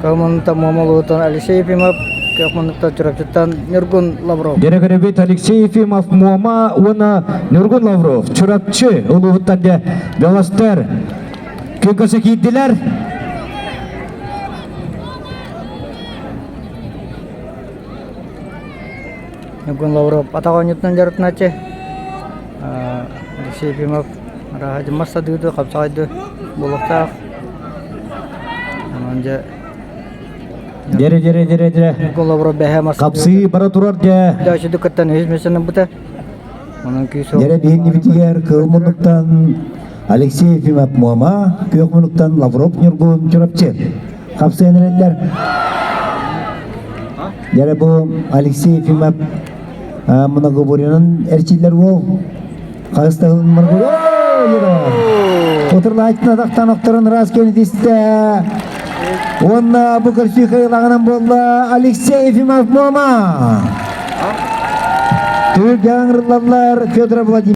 Кылманта Муомалуутан Алексей Ефимов, Кыахманыттан Чурапчыттан Ньургун Лавров. Директорбит Алексей Ефимов Муома уонна Ньургун Лавров Чурапчы улууһуттан де бөҕөстөр күн көрсө киирдилэр. Ньургун Лавров атах оонньуутунан дьарыктанааччы. Алексей Ефимов арааһа дьыммас садыыды, хапсаҕайды буолуохтаах. Онон дьэ Дере дере дере дере. Ньургун Лавров бэһэ мас Хапсыы бара турар дьэ. Дьэ кыттан үһүс миэстэни ылбыта. Онон күүс Дьэрэ биһиги кыл муннуктан Алексей Ефимов Муома, күөх муннуктан Лавров Ньургун Чурапчы. Хапсыан эрэллэр. Дьэрэ бу Алексей Ефимов многоборьенан эрчиллэр уол. Хастагын Маргуло! Утурлааччына тахтан охторон раз кэнитистэ. Уонна бу көрсүү кыайылаҕынан буолла Алексей Ефимов Муома. Түһүлгэҕэ ыҥырыллаллар Федор Владимирович.